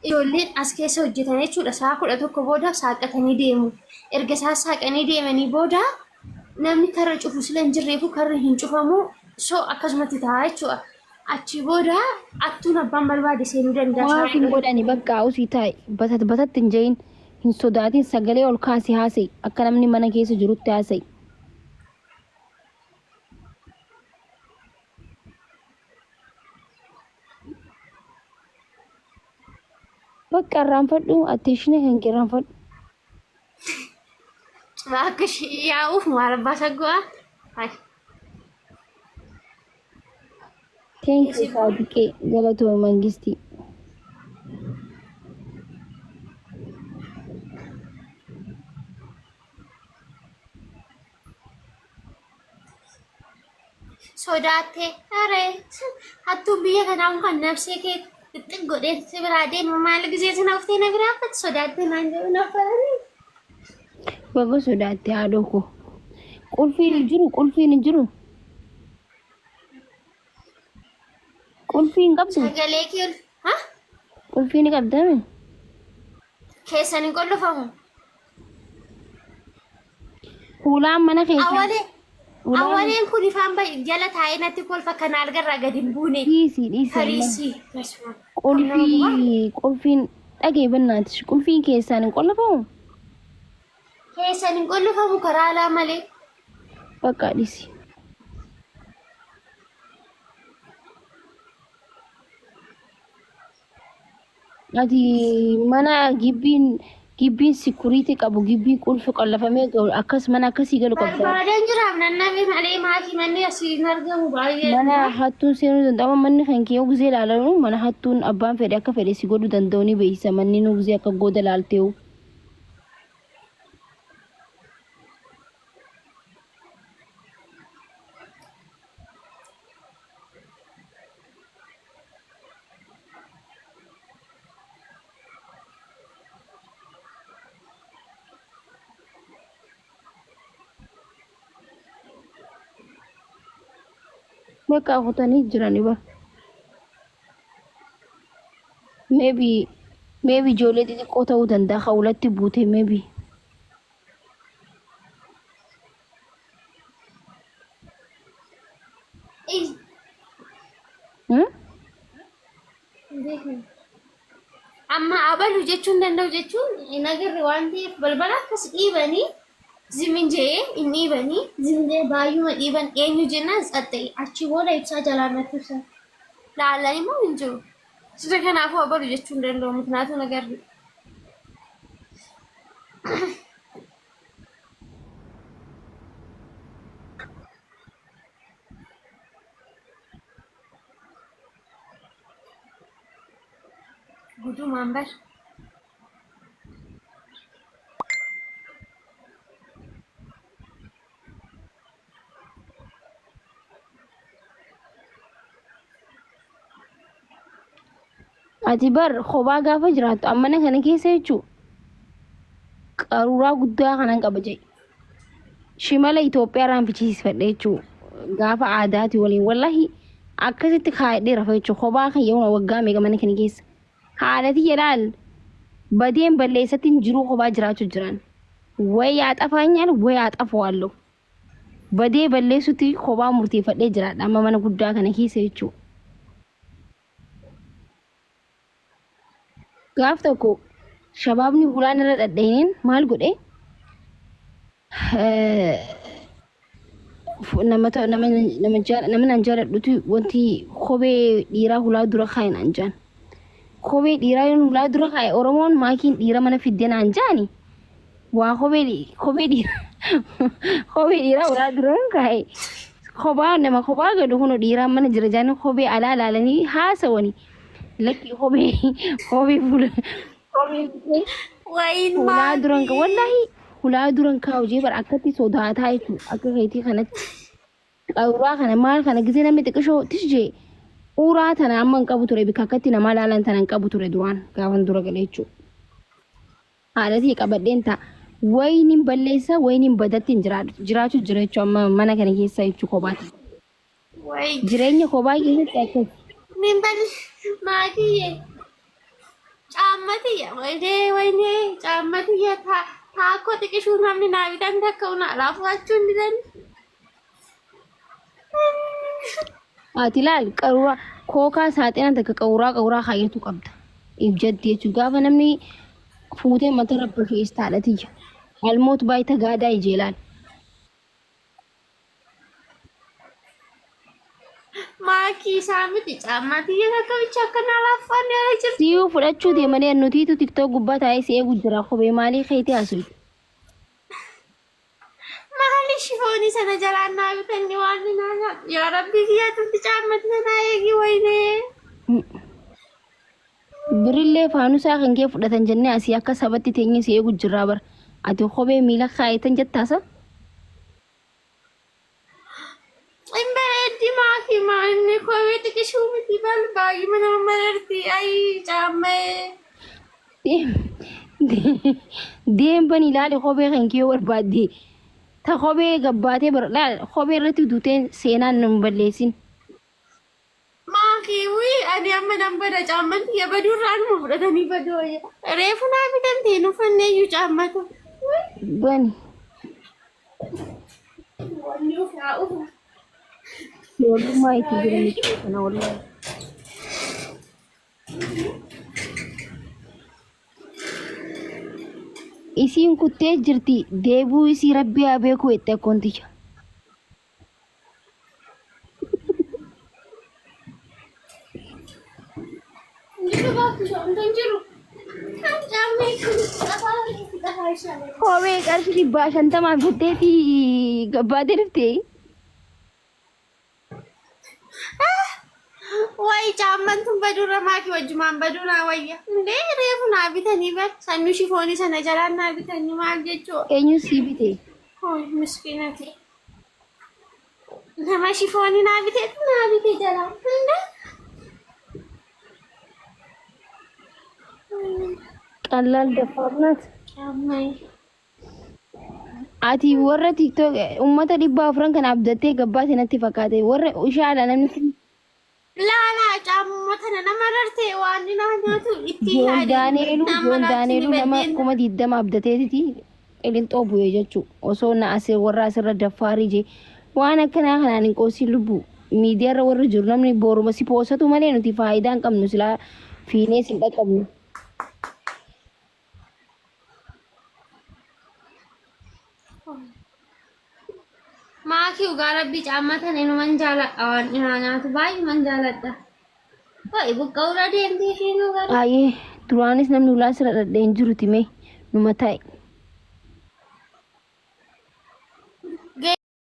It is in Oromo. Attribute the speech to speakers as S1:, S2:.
S1: Ijoolleen as keessa hojjetan jechuudha sa'a 11 booda saaqatanii deemu. Erga isaan saaqanii deemanii booda namni karra cufu sila hin jirreefu karri hin cufamu so akkasumatti ta'a jechuudha. Achi booda attuun abbaan barbaade seenuu danda'a
S2: Waa
S1: sa'a
S2: sin
S1: 11.
S2: godhani bakka usii taa'i batat batatti hin je'in hin sodaatin sagalee ol kaasi haasa'i akka namni mana keessa jirutti haasa'i. Bakka irraanfadhu attention kan kee irraanfadhu.
S1: Akka ishee yaa'uuf maal abbaa saggo'a? Hai.
S2: Thank you Saadiqee galatoomi mangistii.
S1: Sodaattee aree hattuun biyya kanaa kun kan nafsee kee xixxig godhee si biraa deemu maal gisee sana uftee na biraa uffatti sodaattee naan jedhu na faranii.
S2: Baga sodaatte haadhoo koo. Qulfiin hin jiru qulfiin hin jiru. Qulfii hin qabdu.
S1: Sagalee kee ol ha
S2: Qulfii ni qabdame.
S1: keessan hin qollofamu.
S2: Hulaan mana keessaa.
S1: Awalee
S2: Hulaan
S1: awaleen kun ifaan bahe jala taa'ee natti kolfa kan algarraa gadi hin buune.
S2: dhiisii dhiisii amma.
S1: Fariisii. Basuma. Kam nama gubaa.
S2: Qulfii qulfiin dhagee bannaatis qulfiin keessaan hin qollafamu.
S1: Keessan hin qollofamu karaa alaa malee.
S2: Bakka dhiisi. Ati mana gibbiin gibbiin sikuriitii qabu gibbii qulfi qollafamee galu akkas mana akkasii galu qabda.
S1: Barbaadan jiraaf nannafe malee maatii manni asii hin argamu baay'ee
S2: Mana
S1: dhugaa.
S2: hattuun seenuu danda'ama manni kan kee yoo gizee ilaalanu mana hattuun abbaan fedhe akka fedhe si godhuu danda'u ni beeksisa manni nu gizee akka gooda laalteewu. Bakka kutanii jirani bar. Maybe maybe ijoollee xixiqqoo ta'uu danda'a hawlatti buute maybe. Hmm?
S1: Amma abalu jechuun danda'u jechuun hin agarre waan ta'eef balbala akkas dhiibanii zimin jedhee hin dhiibanii zimin jedhee baay'uma dhiiban eenyu jennaan tsaxxa'e achi booda ibsaa jalaan natti ibsan laalan immoo hin jiru. Sirra kanaafuu abalu jechuun danda'u miknaatu hin agarre. Gudumaan bar.
S2: Ati bar kophaa gaafa jiraattu ammana kana keessa jechuu qaruuraa guddaa kanan qaba jedhe. Shimala Itoophiyaa irraan fichisiisfadhe jechuu gaafa aadaati waliin wallahi akkasitti kaayadhee rafa jechuu kophaa kan yeroo waggaa meeqa mana kana keessa. Haadha tiyya laal badeen balleessatti hin jiruu kophaa jiraachuu jiran. Way yaa xafaanyaan way yaa xafuwaallo. Badee balleessutti kophaa murteeffadhee jiraadha amma mana guddaa kana keessa jechuu. Gaaf tokko shabaabni hulaan irra dhadha'ineen maal godhe nama nama nama nama naan jaaladhutu wanti kophee dhiiraa hulaa dura kaa'e naan jaan. Kophee dhiiraa yoon hulaa dura kaa'e Oromoon maakiin dhiira mana fidde naan jaani. Waa kophee kophee dhiiraa kophee dhiiraa hulaa dura kaa'e. Kophaa nama kophaa galu kun dhiiraa mana jira jaani kophee alaa laalanii haasawani. Lakki kophee kophee fuula kophee
S1: Wayin
S2: hulaa duran
S1: maakii.
S2: wallahi hulaa duran kaa'u jee bara akkatti sodaataa jechuudha akka keetii kanatti qaruuraa kana maal kana gisee namni xiqishoo tish jee uraa tana amma hin qabu ture bikka akkatti namaa laalan tana hin qabu ture duraan gaafan dura gale jechuudha. Haadhatii qabadheen ta'a. Wayiniin balleessa wayiniin badatti hin jiraatu jiraachuu jira jechuudha amma mana kana keessa jechuu kophaati.
S1: Wayi.
S2: Jireenya kophaa keessatti akkas.
S1: Min bal maakii. Caammaa. tiyya waynee waynee caamma tiyya taakkoo xiqishuu namni naa bitan takka una alaa fudhachuu hin didan.
S2: Ati laal qaruuraa kookaa saaxina takka qaruuraa qaruuraa kaayyatu qabda. Ibjatti jechuun gaafa namni fuutee mata rabba keessa tiyya. Almoot baay'ata gaadaa ijee laal.
S1: Maakii isaa miti caammaa tiyya takka bicha akka naa laaffaanni ala jirti.
S2: Siyyuu fudhachuu deemanii nutiitu tiktok gubbaa taa'ee si eegu jira kophee maalii keetii haasofte.
S1: Maali shifoonii sana jalaan naa bitanni waan naa nyaatu. Yaa Rabbii kiyyaa tumti caammatti sanaa eegi waynee.
S2: Birillee faanusaa kan kee fudhatan jennee asii akka sabatti teenyee si eegu jirraa bara. Ati kophee miila kaayetan jettaasa?
S1: Hin bareeddi maakii maa inni kophee xiqishuu miti bal baay'ee nama mararti. Ayii caammee.
S2: Deem bani ilaali kophee kan kee barbaadde. Ta kophee gabbaatee bar laal kophee irratti duuteen seenaan nu hin balleessin.
S1: Maakii wii ani amma nan bada caamman tiyya baduu irraa anuma fudhatanii baduu wayya. Reefu naa bitamte hin uffanne iyyuu caammata.
S2: Bani.
S1: Wanni ufaa ufa.
S2: Ijoollummaa itti jira miti kana wallahi. Isiin kuttee jirti deebuu isii rabbi haa beeku jette akkoon tiyya.
S1: Jiru baatu hin jiru. Kan caammee kun qafaa qafaa ishaa.
S2: Kophee qarshii 150 bitteeti gabbaatee dhuftee.
S1: Wayi caamman tun baduurra maakii wajjumaan baduu naa wayya. Indee reefu naa bitanii bar sanyuu shifoonii sana jalaan naa bitanii maal jechuu.
S2: Eenyu sii bite?
S1: Hooy miskiinati. Nama shifoonii naa biteetu naa bite jalaa. Indee.
S2: Qallaal daffaar naat.
S1: Caammai.
S2: Ati warra TikTok uummata 400 kana abdattee gabbaate natti fakkaate. Warra ishaadha namni kun
S1: Laalaa caamma tana nama rarte waan naa nyaatu itti
S2: Joon
S1: yaade.
S2: Daaneeluu
S1: Nama
S2: Joon
S1: laatti ni
S2: Daaneeluu nama
S1: baddeen.
S2: 20,000 abdateetiti qilinxoo bu'e jechuu osoo na asii warra asirra daffaarii jee waan akkanaa kanaan hin qoosiin lubbu miidiyaarra warri jiru namni booruma si poosatu malee nuti faayidaa hin qabnu silaa fiinee sin dhaqqabnu.
S1: Maakii dhugaa rabbii caammaa tana inuman jaaladha waan dhihaa nyaatu baay'uman jaaladha. Wayi buqqa'uurra deemtee isheen dhugaa.
S2: Baay'ee duraanis namni ulaa sirra dhadhee hin jiruti mee numa taa'e.